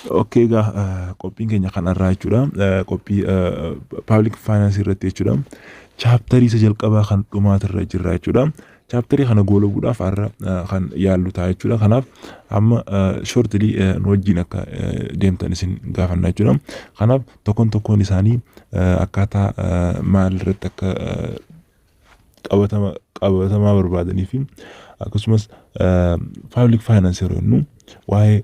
Okay, egaa qophiin keenya kanarraa jechuudha. Qophii public finance irratti jechuudha. Chapterii isa jalqabaa kan dhumaatirra jirra jechuudha. Chapterii kana goolabuudhaaf har'a kan yaallu ta'a jechuudha. Kanaaf amma shortly nu wajjin akka deemtan isin gaafanna jechuudha. Kanaaf tokkoon tokkoon isaanii akkaataa maal irratti akka qabatamaa barbaadanii fi akkasumas public finance yeroo jennu waa'ee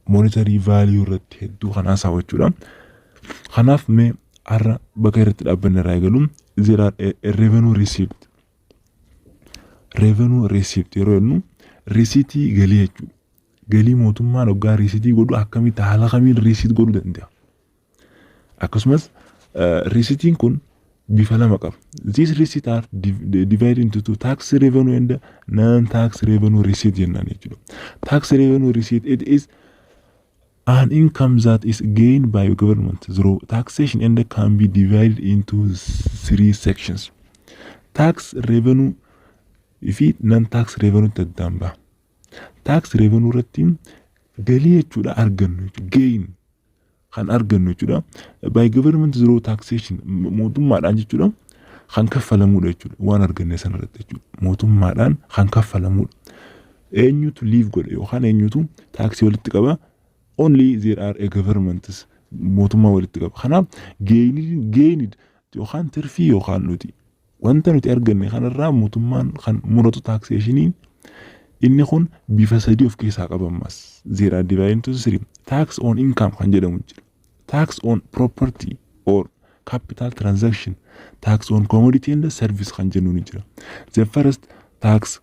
monetary value irratti hedduu kan haasa'u jechuudha. Kanaaf mee har'a bakka irratti dhaabbanne irraa eegalu. There are revenue receipt. Revenue receipt yeroo jennu risiitii galii jechuudha. Galii mootummaan hoggaa risiitii godhu akkamitti, haala kamiin receipt godhuu danda'a? Akkasumas risiitiin kun bifa lama qaba. These receipts are divided into two: tax revenue and non-tax revenue receipt jennaan jechuudha. Tax revenue receipt, it is an income that is gained by government through taxation and can be divided into three sections. Tax revenue fi non-tax revenue addaan baha. Tax revenue irratti galii jechuudha argannu jechuudha. Gain kan argannu jechuudha. By government through taxation, mootummaadhaan jechuudha, kan kaffalamudha jechuudha. Waan arganne sanarratti jechuudha. Mootummaadhaan kan kaffalamudha. Eenyutu levy godha yookaan eenyutu taaksii walitti qaba? Only there are a governments, mootummaa walitti qaba. Kanaaf gained yookaan tirfii yookaan nuti wanta nuti arganne kanarraa mootummaan kan muratu taxationiin inni kun bifa sadii of keessaa qaba ammas. There are divided into three. Tax on income kan jedhamu jira. Tax on property or capital transaction, tax on commodity and service kan jennu ni jira. The first, tax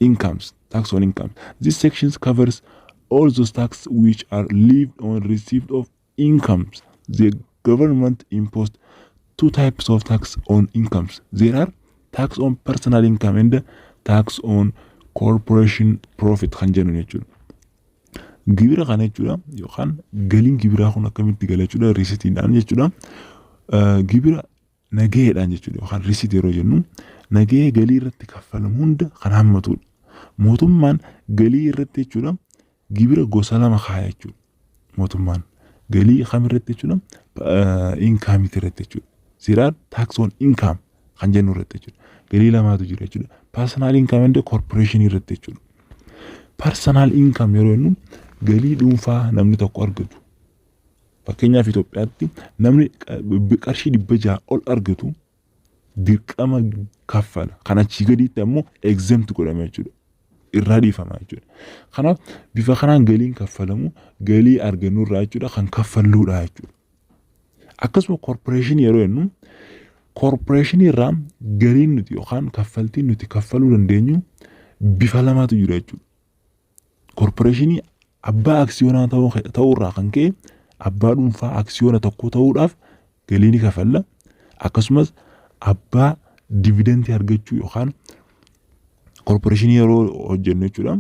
incomes, tax on income. This section covers all those tax which are levied on receipt of incomes. The government imposed two types of tax on incomes. There are tax on personal income and tax on corporation profit kan jennu jechuudha. Gibira kana jechuudha yookaan galiin gibiraa kun akkamitti gala jechuudha? Riisitiidhaan jechuudha. Gibira nagayeedhaan jechuudha yookaan risiitii yeroo jennu nagahee galii irratti kaffalamu hunda kan hammatudha. Mootummaan galii irratti jechuudha gibira gosa lama kaaya jechuudha. Mootummaan galii kam irratti jechuudha? Incomeii irratti jechuudha. There tax on income kan jennu irratti jechuudha. Galii lamaatu jira jechuudha. Personal income and corporation irratti jechuudha. Personal income yeroo jennu galii dhuunfaa namni tokko argatu. Fakkeenyaaf, Itoophiyaatti namni qarshii 600 ol argatu dirqama kaffala. Kan achii gadiitti ammoo exempt godhama jechuudha. Irraa dhiifama jechuudha. Kanaaf bifa kanaan galiin kaffalamu galii argannu irraa jechuudha kan kaffalluudha jechuudha. Akkasuma corporationii yeroo jennu corporationii irraa galiin nuti yookaan kaffaltiin nuti kaffaluu dandeenyu bifa lamaatu jira jechuudha. Corporationii abbaa aksiyoonaa ta'uu irraa kan ka'e abbaa dhuunfaa aksiyoona tokko ta'uudhaaf galii ni kafalla. Akkasumas abbaa dividendii argachuu yookaan corporationii yeroo hojjennu jechuudha.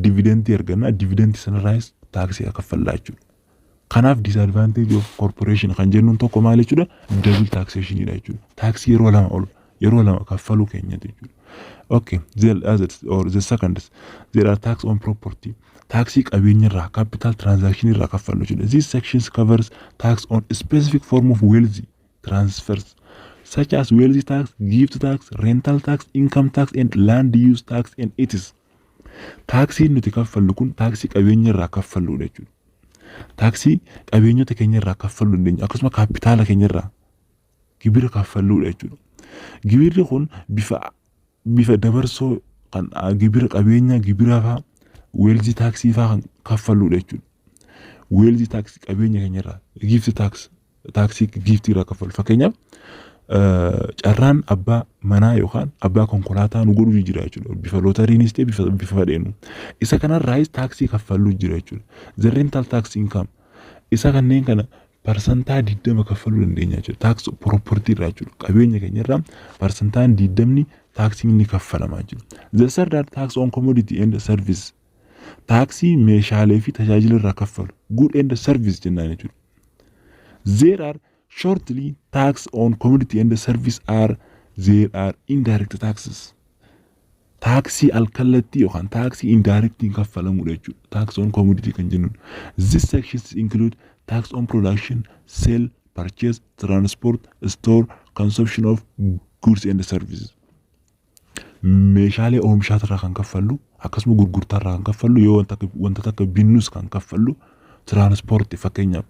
Dividendii arganna. Dividendii sanarraayis taaksii kaffallaa jechuudha. Kanaaf disadvantage of corporation kan jennuun tokko maal jechuudha? Double taxationidha jechuudha. Taaksii yeroo lama ol yeroo lama kaffaluu keenyati jechuudha. Okay, the others or the second, there are tax on property. Taaksii qabeenya irraa, capital transaction irraa kaffallu jechuudha. This section covers tax on specific form of wealth transfers such as wealth tax, gift tax, rental tax, income tax and land use tax and etc. Taaksiin nuti kaffallu kun taaksii qabeenya irraa kaffalluudha jechuudha. Taaksii qabeenyota keenya irraa kaffaluu dandeenya, akkasuma kaapitaala keenya irraa gibira kaffalluudha jechuudha. Gibirri kun bifa dabarsoo kan gibira qabeenyaa, gibira fa'aa, wealth taaksii fa'aa kan kaffalluudha jechuudha. Wealth taaksii qabeenya keenya irraa, gift tax, taaksii giftii irraa kaffalu. Fakkeenyaaf, carraan abbaa manaa yookaan abbaa konkolaataa nu godhuu jira jechuudha. Bifa lootariinis ta'e bifa fedheenu. Isa kanarraayis taaksii kaffaluu jira jechuudha. The rental tax income, isa kanneen kana 20% kaffaluu dandeenya jechuudha. Tax property irraa jechuudha. Qabeenya keenya irraa 20% taaksiin ni kaffalama jechuudha. The third are tax on commodity and service. Taaksii meeshaalee fi tajaajila irraa kaffalu. Good and service jennaan jechuudha. There are shortly tax on commodity and service are there are indirect taxes. Taaksii alkallattii yookaan taaksii indirectiin kaffalamudha jechuudha. Tax on commodity kan jennuun. These sections include tax on production, sale, purchase, transport, store, consumption of goods and services. Meeshaalee oomishaatirraa kan kaffallu, akkasuma gurgurtaarraa kan kaffallu, yoo wanta takka binnus kan kaffallu, transport fakkeenyaaf,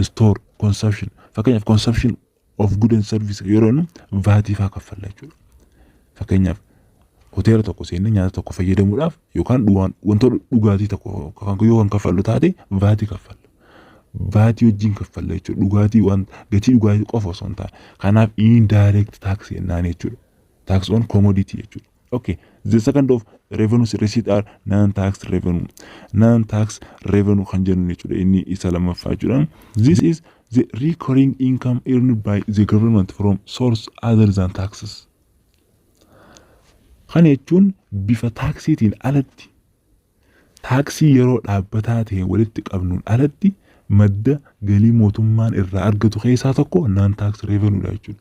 store, consumption, fakkeenyaaf consumption of good and service yeroo jennu VATii faa kaffalla jechuudha. Fakkeenyaaf, hoteela tokko seennee nyaata tokko fayyadamuudhaaf yookaan wantoota dhugaatii tokko yoo kan kaffallu taate, VATii kaffalla. VATii wajjin kaffalla jechuudha. Dhugaatii waan gatii dhugaatii qofa osoo hin taane. Kanaaf indirect tax jennaan jechuudha. Tax on commodity jechuudha. Okay. The second of revenues receipt are non-tax revenue. Non-tax revenue kan jennu jechuudha. Inni isa lammaffaa jechuudha. This is the recurring income earned by the government from source other than taxes. Kana jechuun bifa taaksiitiin alatti, taaksii yeroo dhaabbataa ta'e walitti qabnuun alatti, madda galii mootummaan irraa argatu keessaa tokko non tax revenue dha jechuudha.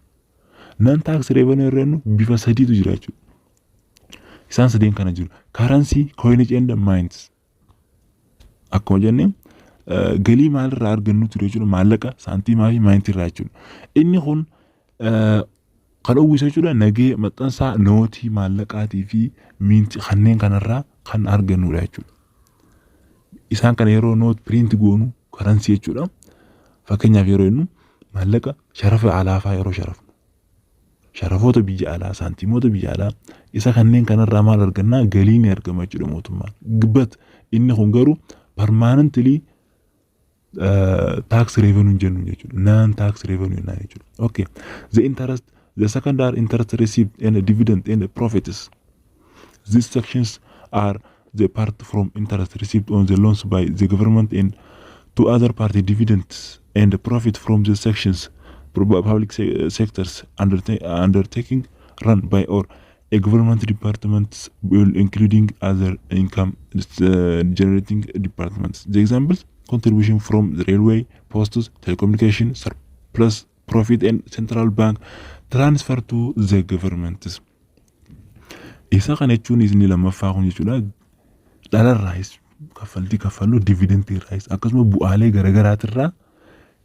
Non tax revenue irra jennu bifa sadiitu jira jechuudha. Isaan sadeen kana jiru. Currency, coinage and mints. Akkuma jenne, galii maalirraa argannu ture jechuudha? Maallaqa, saantiimaa fi mintii irraa jechuudha. Inni kun kan uwwisu jechuudha nagee maxxansaa nootii maallaqaatii fi mintii kanneen kanarraa kan argannudha jechuudha. Isaan kana yeroo note print goonu currency jechuudha. Fakkeenyaaf, yeroo jennu maallaqa sharafa alaafaa yeroo sharafnu, sharafoota biyya alaa, saantiimoota biyya alaa, isa kanneen kanarraa maal argannaa? Galii ni argama jechuudha mootummaan. But inni kun garuu permanently tax revenue jennu jechuudha. Non tax revenue jennaan jechuudha. Okay. The interest, the second are interest received and dividend and profits. These sections are the part from interest received on the loans by the government and to other party, dividends and profit from the sections public sectors undertaking run by or a government departments will, including other income generating departments. The examples: contribution from the railway, posts, telecommunication, surplus profit and central bank transfer to the government. Isa kana jechuun inni lammaffaa kun jechuudha, dhalarraayis kaffaltii kaffallu, dividendii irraayis, akkasuma bu'aalee garaagaraatirraa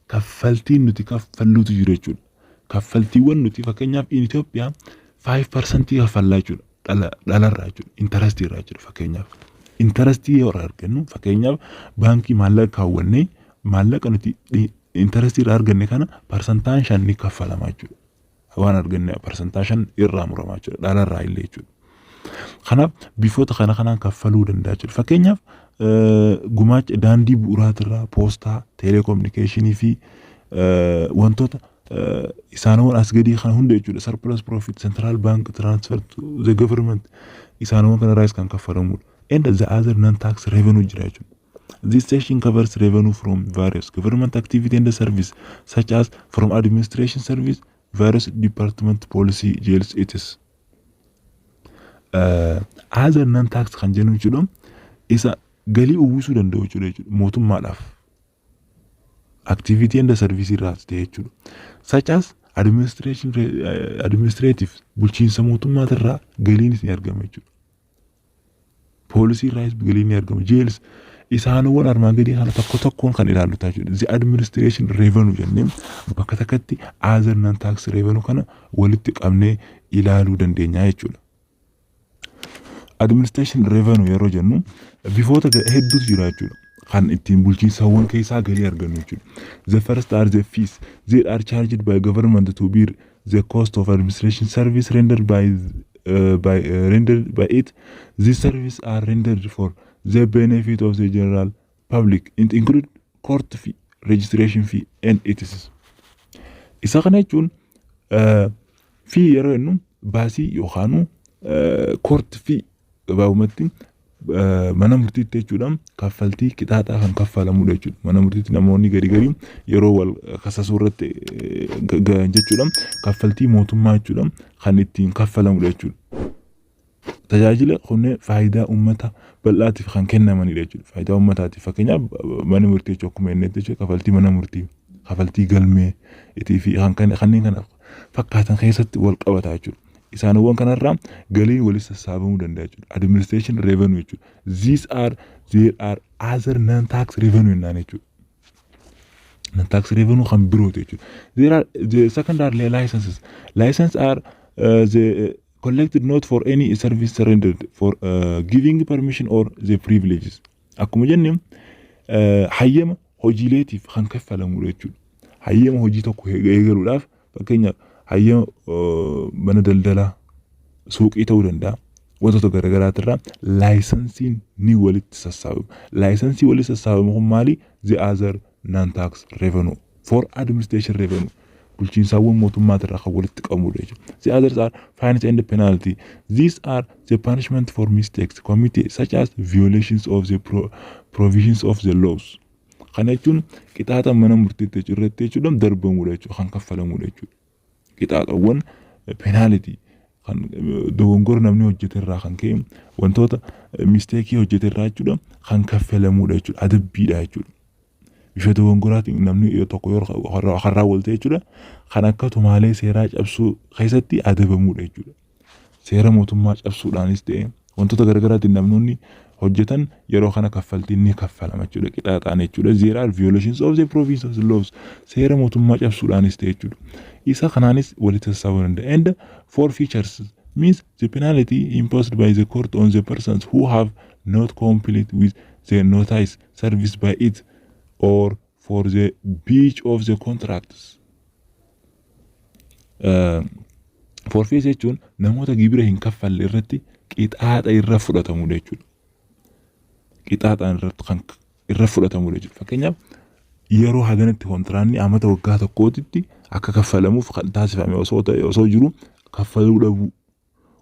kaffaltiin nuti kaffalluutu jiru jechuudha. Kaffaltiiwwan nuti fakkeenyaaf in Itoophiyaa 5% kaffallaa jechuudha. Dhalarraa jechuudha. Interestii irraa jechuudha fakkeenyaaf. Interestii yoo argannu, fakkeenyaaf baankii maallaqa kaawwannee, maallaqa nuti interestii irraa arganne kana 5% ni kaffalama jechuudha. Waan arganne 5% irraa murama jechuudha. Dhalarraa illee jechuudha. Kanaaf bifoota kana kanaan kaffaluu danda'a jechuudha. Fakkeenyaaf, gumaacha daandii bu'uuraatirraa, poostaa, teeleekoominikeeshinii fi wantoota isaanowwan as gadii kana hunda jechuudha. Surplus profit, central bank transfer to the government, isaanowwan kanarraas kan kaffalamudha. And the other non-tax revenue jira jechuudha. This section covers revenue from various government activity and service, such as from administration service, various department, police, jails, etc. Other non-tax kan jennu jechuudha, isa galii uwwisuu danda'u jechuudha mootummaadhaaf. Activity and service irraa ta'e jechuudha. Such as administration, administrative, bulchiinsa mootummaatirraa galiinis ni argama jechuudha. Poolisii irraas galiin ni argama. Jails, isaanowwan armaan gadii kana tokko tokkoon kan ilaallu ta'a jechuudha. The administration revenue jennee bakka takkatti other non tax revenue kana walitti qabnee ilaaluu dandeenya jechuudha. Administration revenue yeroo jennu bifoota hedduutu jira jechuudha. Kan ittiin bulchiinsawwan keessaa galii argannu jechuudha. The first are the fees. They are charged by government to bear the cost of administration service rendered by it. These services are rendered for the benefit of the general public. It include court fee, registration fee and etc. Isa kana jechuun fee yeroo jennu baasii yookaan court fee, gabaabumatti mana murtiitti jechuudha, kaffaltii qixaaxaa kan kaffalamudha jechuudha. Mana murtiitti namoonni gari garii yeroo wal kasasuu irratti gahan jechuudha, kaffaltii mootummaa jechuudha kan ittiin kaffalamudha jechuudha. Tajaajila kunneen faayidaa uummata bal'aatiif kan kennamanidha jechuudha. Faayidaa uummataatiif, fakkeenyaaf mana murtii jechuun akkuma inni jechuudha, kaffaltii mana murtii, kaffaltii galmee fi kanneen kana fakkaatan keessatti wal qabata jechuudha. Isaanowwan kanarraa galiin walitti sassaabamuu danda'a jechuudha. Administration revenue jechuudha. These are there are other non-tax revenue jennaan jechuudha. Non-tax revenue kan birooti jechuudha. There are the secondary licenses. License are the collected not for any service rendered, for giving permission or the privileges. Akkuma jenne, hayyama hojiileetiif kan kaffalamudha jechuudha. Hayyama hojii tokko eegaluudhaaf, fakkeenyaaf hayyama mana daldalaa, suuqii ta'uu danda'a. Wantoota garaagaraatirraa laayisansiin ni walitti sassaabama. Laayisensii walitti sassaabamu kun maali? The other non-tax revenue for administration revenue. Bulchiinsaawwan mootummaatirraa kan walitti qabamudha jechuudha. The others are fines and penalty. These are the punishment for mistakes committed, such as violations of the provisions of the laws. Kana jechuun qixaaxa mana murtiitti irratti jechuudha darbamudha jechuudha, kan kaffalamudha jechuudha. Qixaaxawwan penalty kan dogongora namni hojjete irraa kan ka'e, wantoota mistake hojjete irraa jechuudha kan kaffalamudha jechuudha, adabbiidha jechuudha. Bifa dogongoraatiin namni tokko yoo kan raawwate jechuudha, kan akka tumaalee seeraa cabsuu keessatti adabamudha jechuudha. Seera mootummaa cabsuudhaanis ta'e wantoota garaagaraatiin namoonni hojjetan yeroo kana kaffaltiin ni kaffalama jechuudha, qixaaxaan jechuudha. There are violations of the provisions of the laws, seera mootummaa cabsuudhaanis ta'e jechuudha. Isa kanaanis walitti sassaabuu danda'a. And forfeitures means the penalty imposed by the court on the persons who have not complied with the notice service by it or for the breach of the contracts. Forfeit jechuun namoota gibira hin kaffalle irratti qixaaxa irra fudhatamudha jechuudha. Qixaaxaan irratti kan irra fudhatamudha jechuudha. Fakkeenyaaf, yeroo haganatti kontiraanni amata waggaa tokkootitti akka kaffalamuuf kan taasifame osoo ta'e, osoo jiru kaffaluu dhabuu,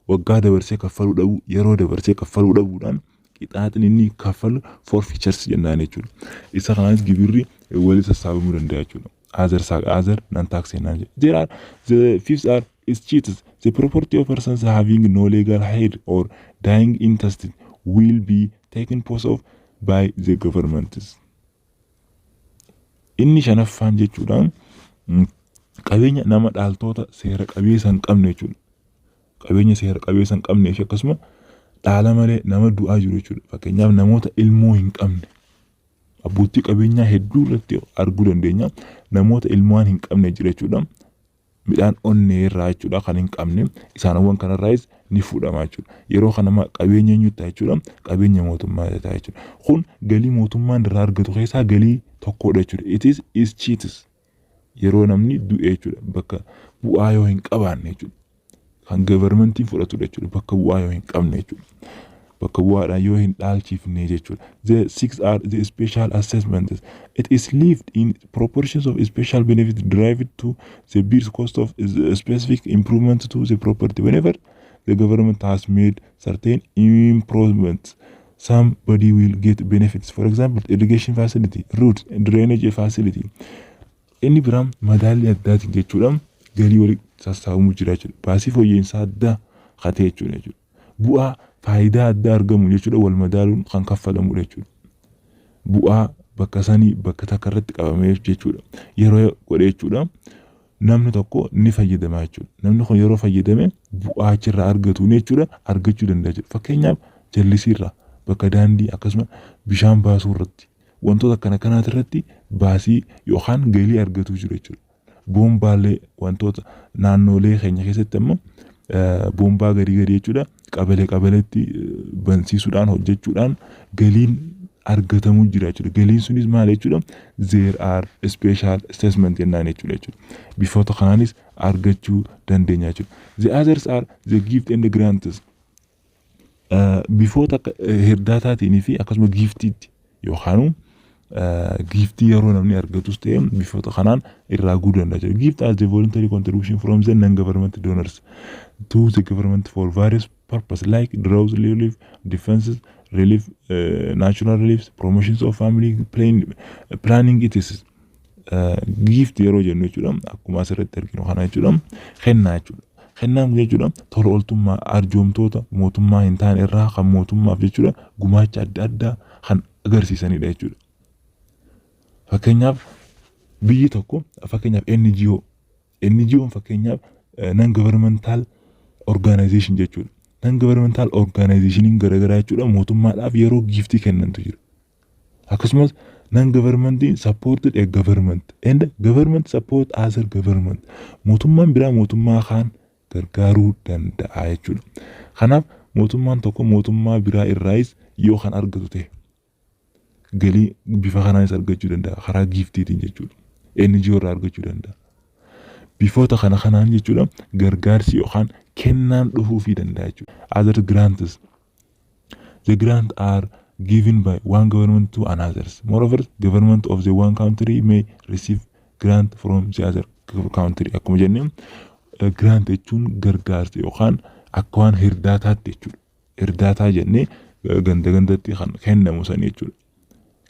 waggaa dabarsee kaffaluu dhabuu, yeroo dabarsee kaffaluu dhabuudhaan qixaaxni inni kaffalu forfeitures jennaan jechuudha. Isa kanaanis gibirri walitti sassaabamuu danda'a jechuudha. Other non tax jennaan jechuudha. There are the fifth are escheats. The property of persons having no legal heir or dying intestate will be taken possess of by the government. Inni shanaffaan jechuudha qabeenya nama dhaaltoota seera qabeessa hin qabne jechuudha. Qabeenya seera qabeessa hin qabnee fi akkasuma dhaala malee nama du'aa jiru jechuudha. Fakkeenyaaf, namoota ilmoo hin qabne, abbootii qabeenyaa hedduu irratti arguu dandeenya. Namoota ilmaan hin qabne jira jechuudha. Midhaan onnee irraa jechuudha kan hin qabne, isaanowwan kanarraayis ni fuudhama jechuudha. Yeroo kana qabeenya eenyu ta'a jechuudha? Qabeenya mootummaa ta'a jechuudha. Kun galii mootummaan irraa argatu keessaa galii tokkodha jechuudha. It is escheats. Yeroo namni du'e jechuudha, bakka bu'aa yoo hin qabaanne jechuudha. Kan governmentiin fudhatudha jechuudha, bakka bu'aa yoo hin qabne jechuudha. Bakka bu'aadhaan yoo hin dhaalchifne jechuudha. The six are the special assessments. It is levied in proportions of special benefit derived to the bears cost of specific improvement to the property. Whenever the government has made certain improvements, somebody will get benefits. For example, irrigation facility, roads, drainage facility. Inni biraan madaalli addaatiin jechuudha galii walitti sassaabamuu jira jechuudha. Baasii fooyya'insaa addaa hatee jechuudha. Bu'aa faayidaa addaa argamu jechuudha wal madaaluun kan kaffalamudha jechuudha. Bu'aa bakka sanii bakka takka irratti qabamee jechuudha. Yeroo godhe jechuudha, namni tokko ni fayyadama jechuudha. Namni kun yeroo fayyadame bu'aa achirraa argatuun jechuudha argachuu danda'a jechuudha. Fakkeenyaaf, jallisiirraa, bakka daandii, akkasuma bishaan baasuu irratti, wantoota akkana kanaati irratti baasii yookaan galii argatu jiru jechuudha. Boombaalee wantoota naannolee keenya keessatti ammoo boombaa garii garii jechuudha qabalee qabaleetti bansiisuudhaan hojjechuudhaan galiin argatamuu jira jechuudha. Galiin sunis maal jechuudha? There are special assessment jennaan jechuudha. Bifoota kanaanis argachuu dandeenya jechuudha. The others are the gift and the grants. Bifoota akka hirdaataatiin fi akkasuma giftiitti yookaan giftii yeroo namni argatus ta'e bifoota kanaan irraa guuruu danda'a jechuudha. Gift as the voluntary contribution from the non-government donors to the government for various purposes like drought relief, defenses, relief, natural reliefs, promotions of family planning, etc. Gift yeroo jennu jechuudha, akkuma asirratti arginu kana jechuudha, kennaa jechuudha. Kennaan kun jechuudha tola ooltummaa arjoomtoota mootummaa hin taane irraa kan mootummaaf jechuudha gumaacha adda addaa kan agarsiisanidha jechuudha. Fakkeenyaaf, biyyi tokko, fakkeenyaaf NGO, NGO'n fakkeenyaaf non governmental organization jechuudha. Non governmental organizationiin garaagaraa jechuudha, mootummaadhaaf yeroo giftii kennantu jira. Akkasumas non governmentiin supported a government and government support other government. Mootummaan biraa mootummaa kaan gargaaruu danda'a jechuudha. Kanaaf mootummaan tokko mootummaa biraa irraayis yoo kan argatu ta'e, galii bifa kanaanis argachuu danda'a, karaa giftiitiin jechuudha. NGO irraa argachuu danda'a. Bifoota kana kanaan jechuudha, gargaarsi yookaan kennaan dhufuufii danda'a jechuudha. Other grants. The grant are given by one government to another. Moreover, government of the one country may receive grant from the other country. Akkuma jennee, grant jechuun gargaarsa yookaan akka waan hirdaataatti jechuudha. Hirdaataa jennee ganda gandatti kan kennamu san jechuudha.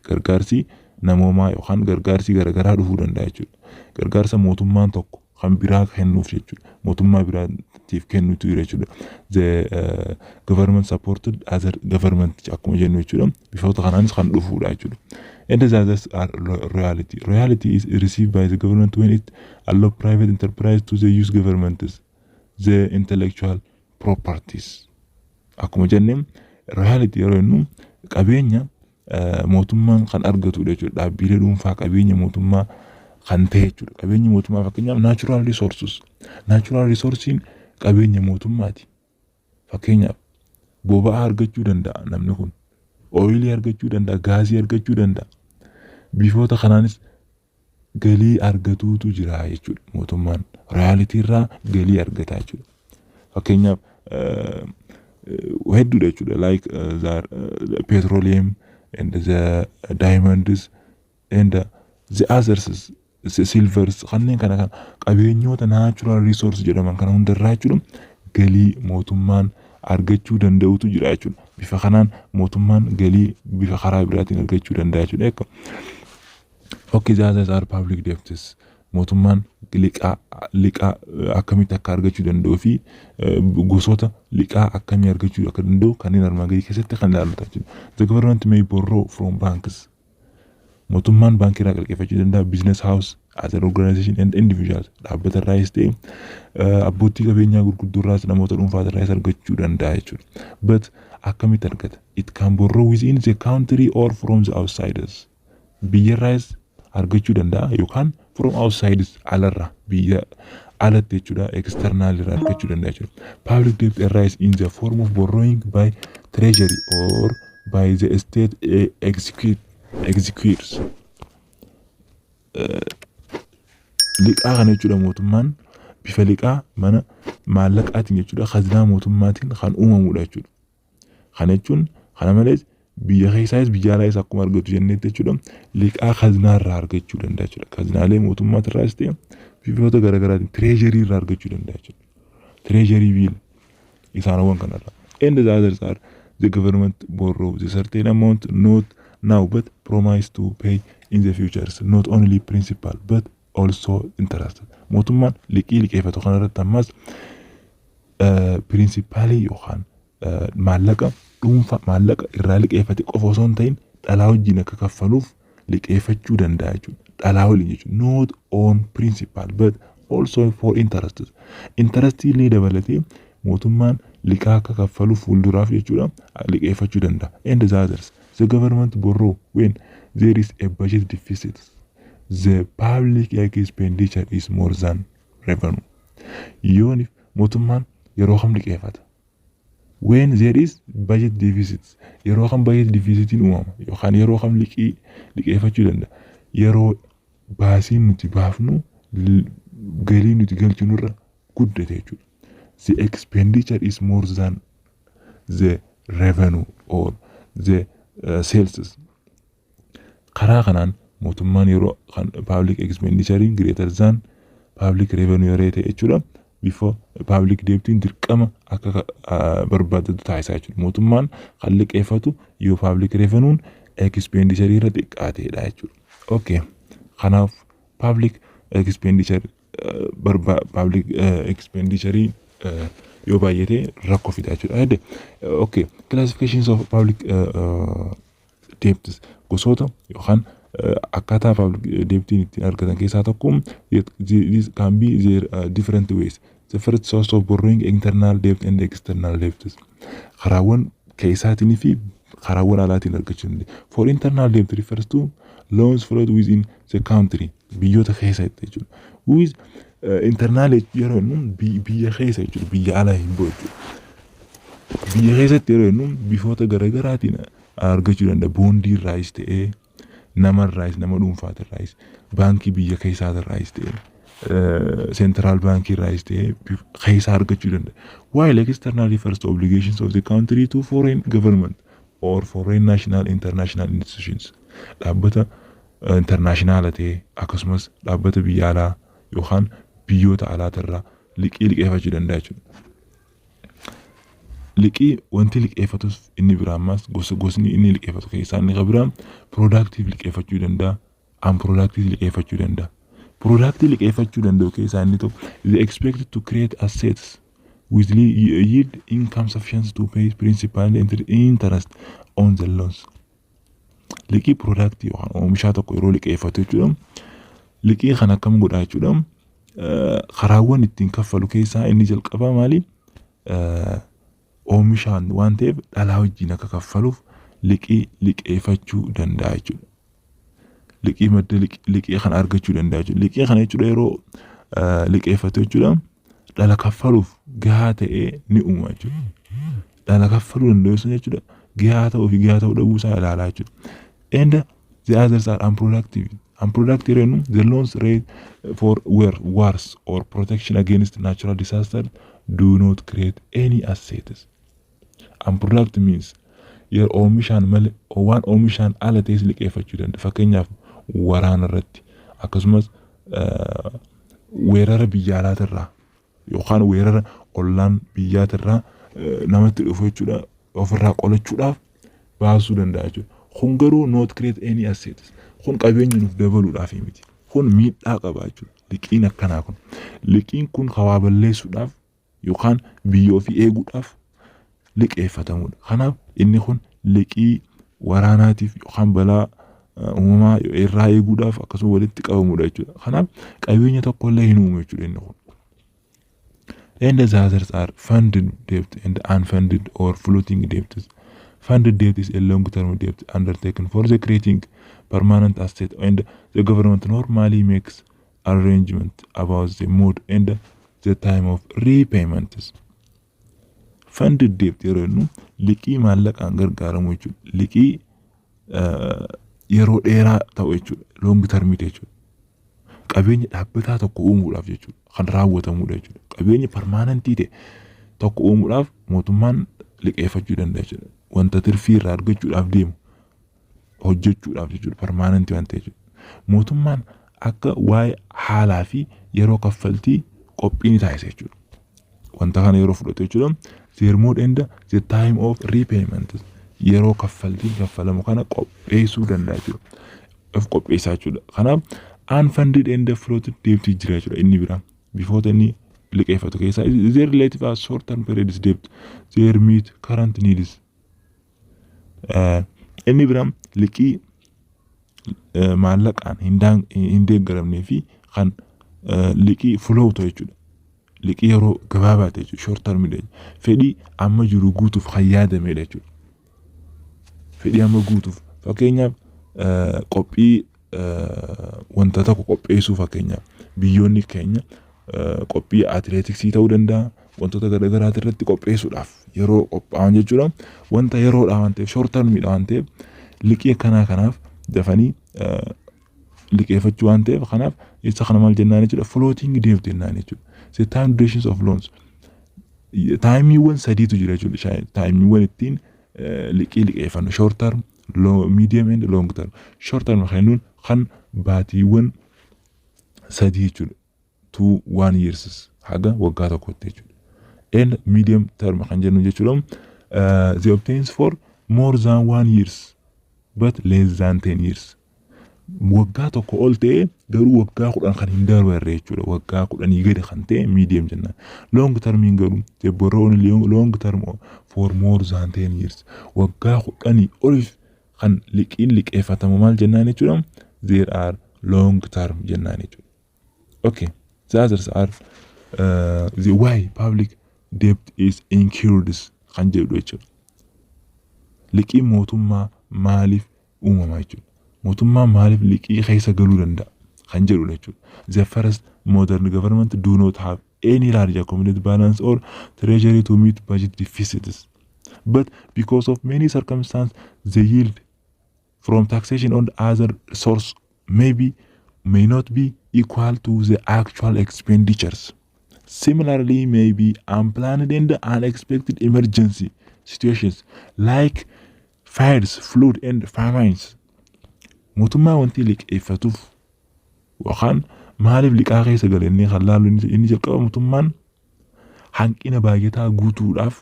Gargaarsi namoomaa yookaan gargaarsi garaagaraa dhufuu danda'a jechuudha. Gargaarsa mootummaan tokko kan biraa kennuuf jechuudha. Mootummaa biraatiif kennutu jira jechuudha. The government supported other government akkuma jennu jechuudha. Bifoota kanaanis kan dhufuudha jechuudha. And the others are royalty. Royalty is received by the government when it allow private enterprise to the use governments the intellectual properties. Akkuma jennee, royalty yeroo jennu qabeenya mootummaan kan argatudha jechuudha. Dhaabbilee dhuunfaa qabeenya mootummaa kan ta'e jechuudha. Qabeenyi mootummaa fakkeenyaaf natural resources. Natural resourceiin qabeenya mootummaati. Fakkeenyaaf boba'aa argachuu danda'a namni kun. Oilii argachuu danda'a, gaazii argachuu danda'a. Bifoota kanaanis galii argatuutu jira jechuudha. Mootummaan royalty irraa galii argata jechuudha. Fakkeenyaaf hedduudha jechuudha. Like the petroleum and the diamonds and the others, silvers, kanneen kana kan qabeenyoota natural resource jedhaman kana hundarraa jechuudha, galii mootummaan argachuu danda'utu jira jechuudha. Bifa kanaan mootummaan galii bifa karaa biraatiin argachuu danda'a jechuudha. Okay, the others are public debts. Mootummaan liqaa akkamitti akka argachuu danda'uu fi gosoota liqaa akkamii argachuu akka danda'u kanneen armaan gadii keessatti kan ilaallu jechuudha. The government may borrow from banks. Mootummaan baankii irraa liqeeffachuu danda'a. Business house, other organization and individuals, dhaabbata irraayis ta'e, abbootii qabeenyaa gurguddoo irraas, namoota dhuunfaa irraayis argachuu danda'a jechuudha. But akkamitti argata? It can borrow within the country or from the outsiders. Biyya irraayis argachuu danda'a yookaan from outsiders, alarraa, biyya alatti jechuudha, external irraa argachuu danda'a jechuudha. Public debt arise in the form of borrowing by treasury or by the state executors. Liqaa kana jechuudha, mootummaan bifa liqaa mana maallaqaatiin jechuudha, khazinaa mootummaatiin kan uumamudha jechuudha. Kana jechuun kana malees biyya keessaayis biyya alaayis akkuma argatu jenneetti jechuudha, liqaa khazinaa irraa argachuu danda'a jechuudha. Khazinaalee mootummaatirraas ta'e bifoota garaagaraatiin treasury irraa argachuu danda'a jechuudha. Treasury bill isaanowwan kanarraa. And the others are the government borrow the certain amount not now but promise to pay in the future, not only principal but also interest. Mootummaan liqii liqeeffatu kanarratti ammas principalii yookaan maallaqa dhuunfaa, maallaqa irraa liqeeffate qofa osoo hin ta'in, dhalaa wajjin akka kaffaluuf liqeeffachuu danda'a jechuudha. Dhalaa waliin jechuudha. Not on principal but also for interest. Interestii illee dabalatee mootummaan liqaa akka kaffaluuf fuulduraaf jechuudha, liqeeffachuu danda'a. And the others. The government borrow when there is a budget deficit. The public expenditure is more than revenue. Yoonif mootummaan yeroo kam liqeeffata? When there is budget deficit. Yeroo kam budget deficitiin uumama yookaan yeroo kam liqii liqeeffachuu danda'a? Yeroo baasiin nuti baafnu galii nuti galchinurra guddate jechuudha. The expenditure is more than the revenue or the sales. Karaa kanaan mootummaan yeroo kan public expenditure greater than public revenue yeroo ta'e jechuudha. Before public debtiin dirqama akka barbaadatu taasisaa jechuudha. Mootummaan kan liqeeffatu yoo public revenuun expenditure irra xiqqaateedha jechuudha. Okay. Kanaaf public expenditure public expenditure yoo baay'ate rakkoo fida jechuudha. Okay. Classifications of public debts, gosoota yookaan akkaataa public debtiin ittiin argatan keessaa tokko, this can be there different ways. The first source of borrowing, internal debt and external debt. Karaawwan keessaatiin fi karaawwan alaatiin argachuu dandeenya. For internal debt refers to loans float within the country, biyyoota keessa jechuudha. With internal yeroo jennu biyya keessa jechuudha, biyya alaa hin bu'u jechuudha. Biyya keessatti yeroo jennu bifoota garaagaraatiin argachuu danda'a. Boondii irraayis ta'ee, namarraayis, nama dhuunfaatirraayis, baankii biyya keessaatirraayis ta'ee, central baankii irraayis ta'ee keessaa argachuu danda'a. While external refers to obligations of the country to foreign government or foreign national international institutions. Dhaabbata international ta'ee akkasumas dhaabbata biyya alaa yookaan biyyoota alaatirraa liqii liqeeffachuu danda'a jechuudha. Liqii wanti liqeeffatus inni biraa ammas gosa gosni inni liqeeffatu keessaa inni kan biraa productive liqeeffachuu danda'a, unproductive liqeeffachuu danda'a. Productive liqeeffachuu danda'u keessaa inni tokko is expected to create assets with yield income sufficient to pay principal and interest on the loans. Liqii productive yookaan oomishaa tokko yeroo liqeeffatu jechuudha. Liqii kana akkam godhaa jechuudha. Karaawwan ittiin kaffalu keessaa inni jalqabaa maali? Oomishaan waan ta'eef dhalaa wajjin akka kaffaluuf liqii liqeeffachuu danda'a jechuudha. Liqii madda liqii kana argachuu danda'a jechuudha. Liqii kana jechuudha yeroo liqeeffatu jechuudha, dhala kaffaluuf gahaa ta'ee ni uuma jechuudha. Dhala kaffaluu danda'u sun jechuudha, gahaa ta'uu fi gahaa ta'uu dhabuu isaa ilaalaa jechuudha. And the others are unproductive. Unproductive jennu the loans rate for wars or protection against natural disaster do not create any assets. Unproductive means yeroo oomishaan malee, waan oomishaan ala ta'es liqeeffachuu danda'a. Fakkeenyaaf, waraana irratti akkasumas weerara biyya alaatirraa yookaan weerara ollaan biyyaatirraa namatti dhufu jechuudha, ofirraa qolachuudhaaf baasuu danda'a jechuudha. Kun garuu not create any assets. Kun qabeenya nuuf dabaluudhaaf miti. Kun miidhaa qaba jechuudha. Liqiin akkanaa kun. Liqiin kun hawaa balleessuudhaaf yookaan biyya ofii eeguudhaaf liqeeffatamudha. Kanaaf inni kun liqii waraanaatiif yookaan balaa uumamaa irraa eeguudhaaf akkasuma walitti qabamudha jechuudha. Kanaaf qabeenya tokko illee hin uumu jechuudha inni kun. And the others are funded debt and unfunded or floating debt. Funded debt is a long-term debt undertaken for the creating permanent asset, and the government normally makes arrangement about the mode and the time of repayments. Funded debt yeroo jennu liqii maallaqaan gargaaramu jechuudha. Liqii yeroo dheeraa ta'u jechuudha. Long term jechuudha. Qabeenya dhaabbataa tokko uumuudhaaf jechuudha. Kan raawwatamudha jechuudha. Qabeenya permanentii ta'e tokko uumuudhaaf mootummaan liqeeffachuu danda'a jechuudha. Wanta tirfii irraa argachuudhaaf deemu hojjechuudhaaf jechuudha. Permanentii waan ta'e jechuudha. Mootummaan akka waa'ee haalaa fi yeroo kaffaltii qophii ni taasisa jechuudha. Wanta kana yeroo fudhatu jechuudha. Their mode and the time of repayment, yeroo kaffaltiin kaffalamu kana qopheessuu danda'a jechuudha. Of qopheessaa jechuudha. Kanaaf unfunded and floated debt jira jechuudha inni biraa. Bifoota inni liqeeffatu keessaa their relative as short term periods debt their meet current needs. Inni biraa liqii maallaqaan hin deeggaramnee fi kan liqii float jechuudha. Liqii yeroo gabaabaa ta'e jechuudha. Short term. Fedhii amma jiru guutuuf kan yaadamedha jechuudha. Fedhii amma guutuuf, fakkeenyaaf, qophii wanta tokko qopheessuu, fakkeenyaaf biyyoonni keenya qophii atileetiksii ta'uu danda'a, wantoota garaagaraa irratti qopheessuudhaaf yeroo qophaa'an jechuudha. Wanta yeroodha waan ta'eef, short termiidha waan ta'eef, liqii akkanaa kanaaf dafanii liqeeffachuu waan ta'eef, kanaaf isa kana maal jennaan jechuudha? Floating debt jennaan jechuudha. The time durations of loans, timeiiwwan sadiitu jira jechuudha. Timeiiwwan ittiin liqii liqeeffannu short term, medium and long term. Short term kan jennuun kan baatiiwwan 3 jechuudha. 2, 1 years, haga waggaa tokkotti jechuudha. And medium term kan jennu jechuudha. They obtains for more than 1 years but less than 10 years. Waggaa tokko ol ta'ee garuu waggaa 10 kan hin dabarre jechuudha. Waggaa 10 gadi kan ta'e medium jennaan. Long termiin garuu they borrow only long term for more than 10 years. Waggaa 10 oliif kan liqiin liqeeffatamu maal jennaan jechuudha? There are long term jennaan jechuudha. Okay, the others are The why public debt is incurred kan jedhu jechuudha. Liqiin mootummaa maaliif uumama jechuudha. Mootummaan maaliif liqii keessa galuu danda'a kan jedhudha jechuudha. The first, modern government do not have any large accumulated balance or treasury to meet budget deficits. But because of many circumstances, the yield from taxation on other source may not be equal to the actual expenditures. Similarly, may be unplanned and unexpected emergency situations like fires, flood and famines. Mootummaa wanti liqeeffatuuf yookaan maaliif liqaa keessa gala inni kan laallu inni jalqaba mootummaan hanqina baajataa guutuudhaaf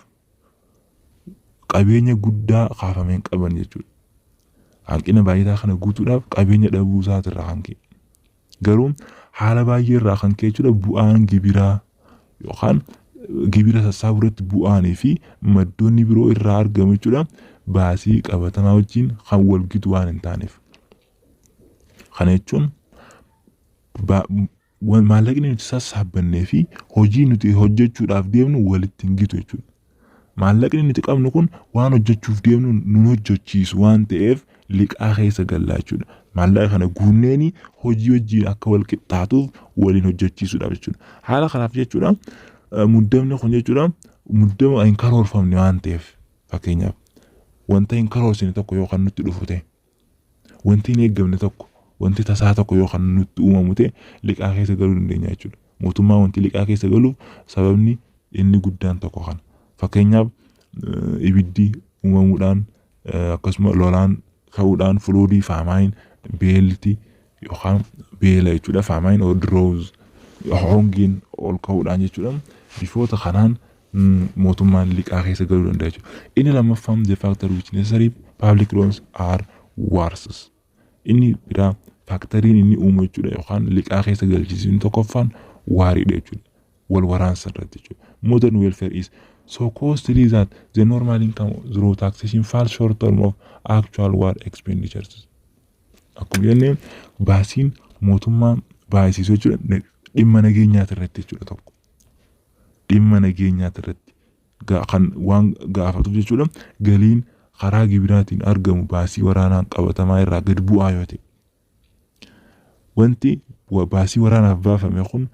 qabeenya guddaa kaafamee hin qaban jechuudha. Hanqina baajataa kana guutuudhaaf qabeenya dhabuu isaatirraa kan ka'e. Garuu haala baay'ee irraa kan ka'e jechuudha, bu'aan gibiraa yookaan gibira sassaabuu irratti bu'aanii fi maddoonni biroo irraa argamu jechuudha, baasii qabatamaa wajjin kan wal gitu waan hin taaneef. Kana jechuun maallaqni nuti sassaabbannee fi hojii nuti hojjechuudhaaf deemnu walitti hin gitu jechuudha. Maallaqni nuti qabnu kun waan hojjechuuf deemnu nun hojjechiisu waan ta'eef liqaa keessa gallaa jechuudha. Maallaqa kana guunneeni hojii wajjin akka wal qixxaatuuf waliin hojjechiisuudhaaf jechuudha. Haala kanaaf jechuudha, muddamni kun jechuudha, muddama hin karoorfamne waan ta'eef, fakkeenyaaf wanta hin karoorsine tokko yoo kan nutti dhufu ta'e, wanti hin eeggamne tokko, wanti tasaa tokko yoo kan nutti uumamu ta'e, liqaa keessa galuu dandeenya jechuudha. Mootummaa wanti liqaa keessa galuuf sababni inni guddaan tokko kana. Fakkeenyaaf ibiddi uumamuudhaan, akkasuma lolaan ka'uudhaan, floodii, famine, beelti yookaan beela jechuudha. Famine or drought, hongeen ol ka'uudhaan jechuudha. Bifoota kanaan mootummaan liqaa keessa galuu danda'a jechuudha. Inni lammaffaan, the factor which necessary public loans are wars. Inni biraa factoriin inni uumu jechuudha yookaan liqaa keessa galchiisu inni tokkoffaan wariidha jechuudha. Wal waraansa irratti jechuudha. Modern welfare is so costly that the normal income through taxation falls short term of actual war expenditures. Akkuma jennee, baasiin mootummaa baay'isiisu jechuudha dhimma nageenyaati irratti jechuudha tokko. Dhimma nageenyaati irratti kan waan gaafatuuf jechuudha, galiin karaa gibiraatiin argamu baasii waraanaan qabatamaa irraa gad bu'aa yoo ta'e. Wanti baasii waraanaaf baafame kun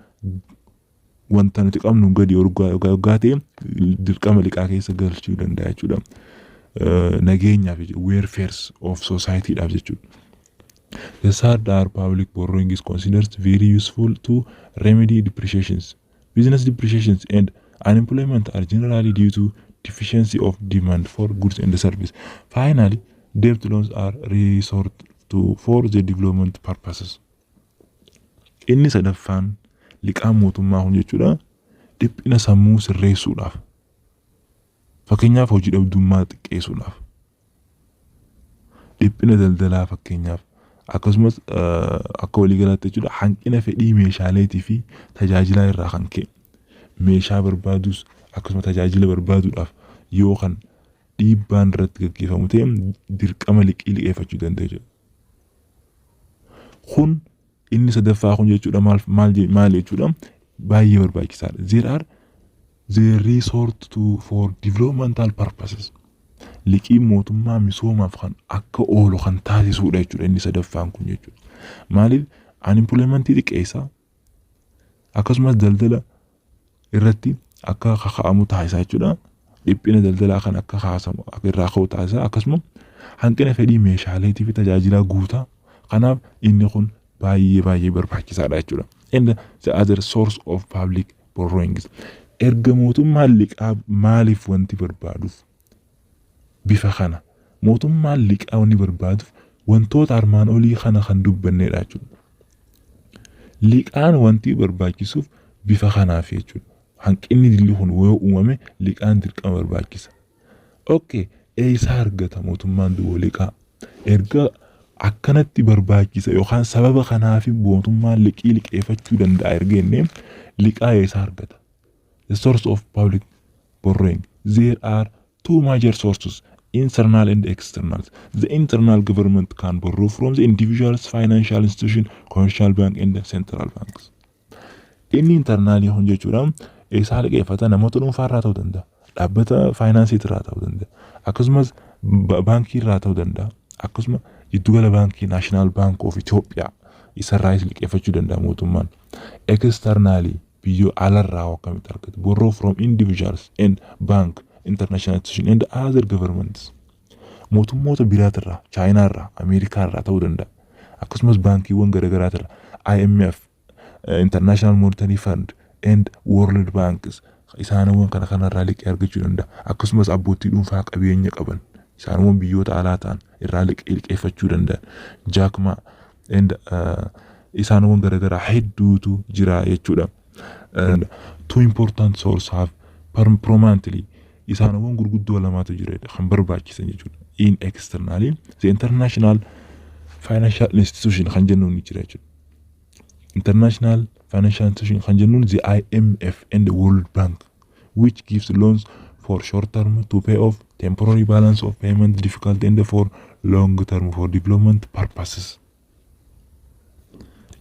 wanta nuti qabnu gadi hoggaa ta'e, dirqama liqaa keessa galchuu danda'a jechuudha. Nageenyaaf jechuudha, welfares of societyidhaaf jechuudha. The third are public borrowing is considered very useful to remedy depreciations. Business depreciations and unemployment are generally due to deficiency of demand for goods and service. Finally, debt loans are resort to for the development purposes. Inni sadaffaan liqaan mootummaa kun jechuudha dhiphina sammuu sirreessuudhaaf. Fakkeenyaaf hojii dhabdummaa xiqqeessuudhaaf. Dhiphina daldalaa fakkeenyaaf, akkasumas akka waliigalaatti jechuudha, hanqina fedhii meeshaaleetii fi tajaajilaa irraa kan ka'e meeshaa barbaadus akkasuma tajaajila barbaaduudhaaf yoo kan dhiibbaan irratti gaggeeffamu ta'e, dirqama liqii liqeeffachuu danda'a jechuudha. Kun inni sadaffaa kun jechuudha maal maal maal jechuudha, baay'ee barbaachisaadha. There are the resort to for developmental purposes. Liqiin mootummaa misoomaaf kan akka oolu kan taasisudha jechuudha inni sadaffaan kun jechuudha. Maaliif? Unemploymentii xiqqeessa, akkasumas daldala irratti akka kaka'amu taasisa jechuudha. Dhiphina daldalaa kan akka kaasamu, akka irraa ka'u taasisa, akkasuma hanqina fedhii meeshaaleetii fi tajaajilaa guutaa. Kanaaf inni kun baay'ee baay'ee barbaachisaadha jechuudha. And the other source of public borrowings. Erga mootummaan liqaa maaliif wanti barbaaduuf bifa kana mootummaan liqaa wanni barbaaduuf wantoota armaan olii kana kan dubbannedha jechuudha. Liqaan wanti barbaachisuuf bifa kanaaf jechuudha. Hanqinni dilli kun yoo uumame liqaan dirqama barbaachisa. Okay, eessaa argata mootummaan duwwaa liqaa? Erga akkanatti barbaachisa yookaan sababa kanaaf mootummaan liqii liqeeffachuu danda'a erga jennee, liqaa eessaa argata? The source of public borrowing. There are two major sources, internal and external. The internal, government can borrow from the individuals, financial institution, commercial bank and the central banks. Inni internalii kun jechuudha, eessaa liqeeffata? Namoota dhuunfaa irraa ta'uu danda'a. Dhaabbata faayinaansii irraa ta'uu danda'a. Akkasumas baankii irraa ta'uu danda'a. Akkasuma giddugala baankii, National Bank of Ethiopia, isarraayis liqeeffachuu danda'a mootummaan. Externalii, biyyoo alarraa akkamitti argatu? Borrow from individuals and bank, international institution and other governments. Mootummoota biraatirraa, Chaayinaarraa, Ameerikaarraa ta'uu danda'a. Akkasumas baankiiwwan garaagaraatirraa, IMF, International Monetary Fund and World Banks, isaanowwan kana kanarraa liqii argachuu danda'a. Akkasumas abbootii dhuunfaa qabeenya qaban, isaanowwan biyyoota alaa ta'an irraa liqii liqeeffachuu danda'an. Jack Ma and isaanowwan garaagaraa hedduutu jira jechuudha. Two important source have prominently, isaanowwan gurguddoo lamaatu jira kan barbaachisan jechuudha. In externally, the international financial institution kan jennuun ni jira jechuudha. International financial institution kan jennuun the IMF and the World Bank, which gives loans for short term to pay off temporary balance of payment difficulty and for long term for development purposes.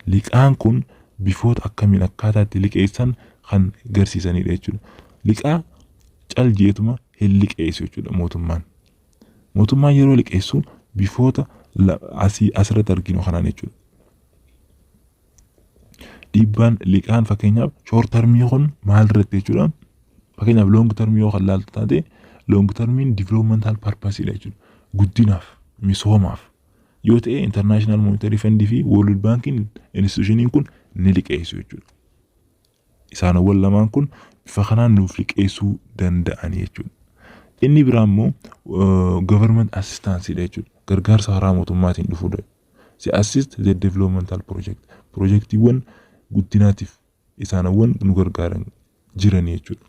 Liqaan kun bifoota akkamiin akkaataa itti liqeessan kan garsiisanidha jechuudha. Liqaa cal jeetuma hin liqeessu jechuudha mootummaan. Mootummaan yeroo liqeessu bifoota asii asirratti arginu kanaan jechuudha. Dhiibbaan liqaan fakkeenyaaf short termii kun maal irratti jechuudha? Fakkeenyaaf long termii yoo kan laaltu taate, long termiin developmental purpose dha jechuudha. Guddinaaf, misoomaaf yoo ta'e, International Monetary Fund fi World Bankiin institutioniin kun ni liqeessu jechuudha. Isaanowwan lamaan kun bifa kanaan nuuf liqeessuu danda'ani jechuudha. Inni biraa immoo government assistance dha jechuudha. Gargaarsa karaa mootummaatiin dhufudha. The assist the developmental project. Projektiiwwan guddinaatiif isaanowwan nu gargaaran jiran jechuudha.